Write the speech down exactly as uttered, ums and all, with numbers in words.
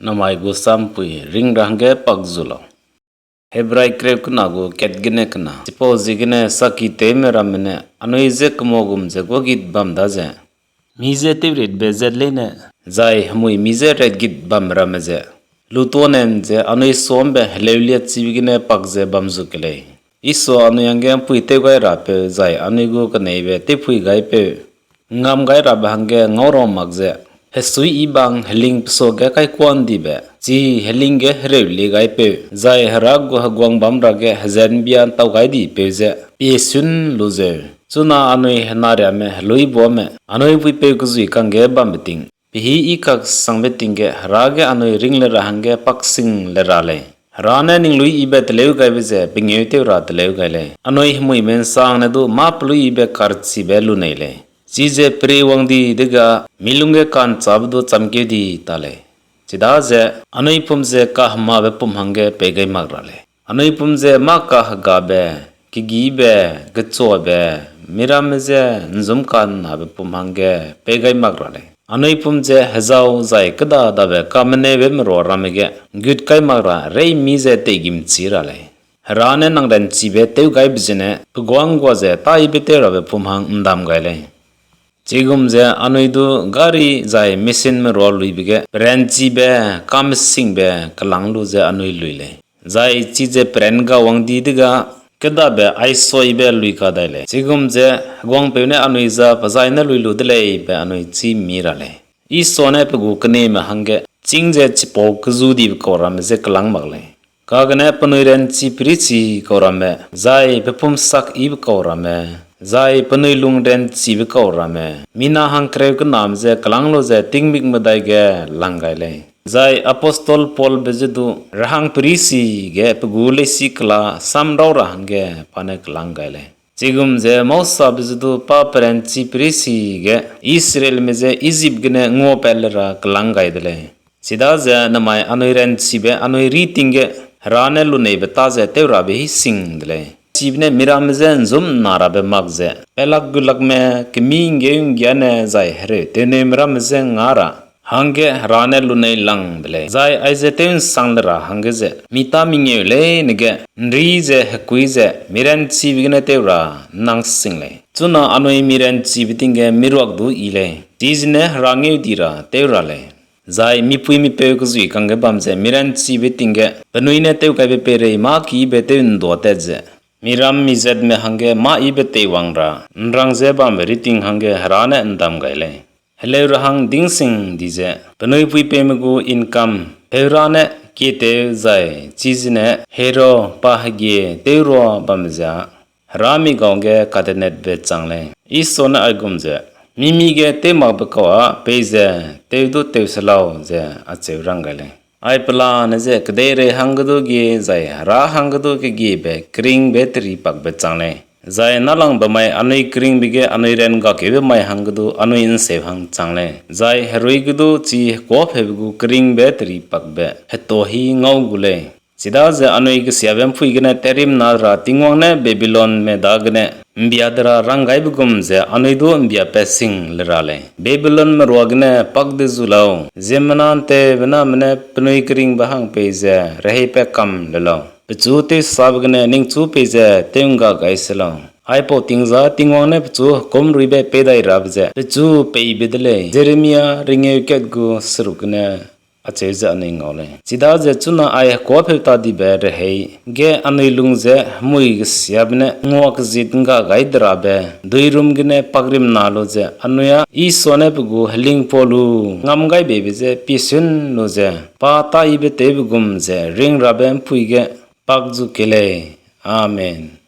Namai gu sampui ring ra hangge pak zu lau. Hebrai kereu kena gu kat gene kena. Chipau ziegene sakitewme ramme ne anui je kemua gum ze guagit bam daze, mi je tewritbe zat leine, zai hemui mi je ratgit bam ramme ze, lutuanen ze anui suambe heleuliachibe gene pak ze bam zu ke lei. Isua anui hangge ’mpuî tew gai rapeu zai anui gu keneibe tewpui gaipeu, ngam gai rabe hangge ngau ra mak ze, hesui i bang heling pesuage kaikuandibe, chi heling ge hereulie gaipeu, zai Hera gu heguang bam ra ge hezat ’mbia ’ntau gai dipeu ze piesun lu zeu. Chuna anui henariame heluibuame, anui puipeu kezui kangge bambe ting, pehî i kaksangbe ting ge Hera ge anui ring le ra hangge pak sing le ra lei. Hera ne ninglui yibe teleu gaibe ze pengêutew ra teleu gai lei. Anui hemuime ’nsangne du mâ peluî yibe karchibe lunei lei. Chize peri wang di dege, mi lungge ka'nchâbe du chamkeu di ta lei. Chidaze, anui pum ze kahemabe pum hangge pei gai mak ra lei. Anui pum ze mâ kahegabe, kegîbe, gechuabe, miramme je ’nzum ka'nnabe pum hangge pei gai mak ra lei. Anui pum ze hezau zai kêda dabe kameneube merua ramme ge ’nggut kai mak ra reîmi ze teigimchi ra lei. Hera ne nang ranchibe tew gaibe zene pe guâ ’nggua ze tâ yibe tew rabe pum hang ’ndam gai lei. Chigum ze anui du gari zai machine merua luibe ge peranchibe, kamesingbe kelâng lu ze anui lui lei. Zai chize peran ga wang di dege, kêdabe aisuibe lui kadai lei. Chigum ze heguangpeu ne anui je pe zaine lui lu de lei be anui chî mi ra lei. Isua ne pe gu keneme hangge chîng ze chipau kezu dibe kau ramme je kelâng mak lei. Kagene penui ranchi perichi kau ramme, zai pe pum sak yibe kau ramme, zai penui lung ranchibe kau ramme, mina hangkereu kename je kelâng lu ze tingmik medai ge lang gai lei. Zai apostle Paulbe je du rehang perisi ge pe gu leisi kela samrau ra hangge pa ne kelâng gai lei. Chigum ze Mosabe je du pa peranchi perisi ge Israelme je Ijip gene nguapat le ra kelâng gai de lei. Chidaze namai anui ranchibe anui riting ge Hera ne luneibe tâ ze tew rabe hî sing de lei. Chibe ne miramme je ’nzum ’nna rabe mak ze, pelak gulakme, kemî ’nggeu ’nggiane zai hereu tewneume ramme je ngâ ra hangge Hera ne lunei lang de lei. Zai aize tew ’nsang le ra hangge ze, mi tâ mengeu leine ge ’nri ze hekui ze mi ranchibe gene tew ra ’nnang sing lei. Chuna anui mi ranchibe ting ge miruak du yi lei, chizene Hera ngeu di ra tew ra lei. Zai mipui mipeu kezui kangge bam ze mi ranchibe ting ge penui ne tewgaibe peirei mâ keyibe tew ’nduatat ze, miram mizatme hangge mâ yibe teiwang ra ’nrang ze bambe riting hangge Hera ne ’ndam gai lei. Heleu ra hang dingsing di ze, penui puipeime gu income, heu ra ne kietew zai chizene heurau pa hegie tewrua bam ze â, Hera mi gau ge kadenetbe chang lei. Isua ne aigum ze, mi-mi ge tewmakbe kau â peize tew du tew se lau ze acheu rang gai lei. Ai pelane ze kedeirei hangge du gie zai Hera hangge du kegiebe keringbe teri pakbe chang lei. Zai nâlangbe mai anui keringbe ge anui ran gakeube mai hangge du anui ’nseu hang chang lei. Zai herui ge du chi hekuâpeube gu keringbe teri pakbe hetuâ hî ngau gu lei. Chidaze anui kesiabe ’mpui gene tatrimna ra Tingwang ne Babilonme dagene ’mbia de ra ranggaibe gum ze anui du ’mbiapat sing le ra lei. Babilonme ruagene pak de zu lau, ziemmena ’nteube name ne penui keringbe hang peize reheipat kam le lau. Pechu tewsabe gene ningchu peize tew'ngga gai se lau. Aipau ting zai Tingwang ne pechu hekumruibe pei dai rabe ze pechu peibe de lei. Jeremia ringeu kat gu seruk gene acheu ze anui ngau lei. Chidaze chuna ai hekuâpeu tadibe rehei ge anui lung ze hemui kesiabe ne nguakezit ’ngga gai de rabe duirum gene pakrimna lu ze anui â Isua ne pe gu helingpua lu ngam gai beibe je piesun lu ze pa tâ yibe tewbe gum ze ring rabe ’mpui ge pak zu kei lei. Amen.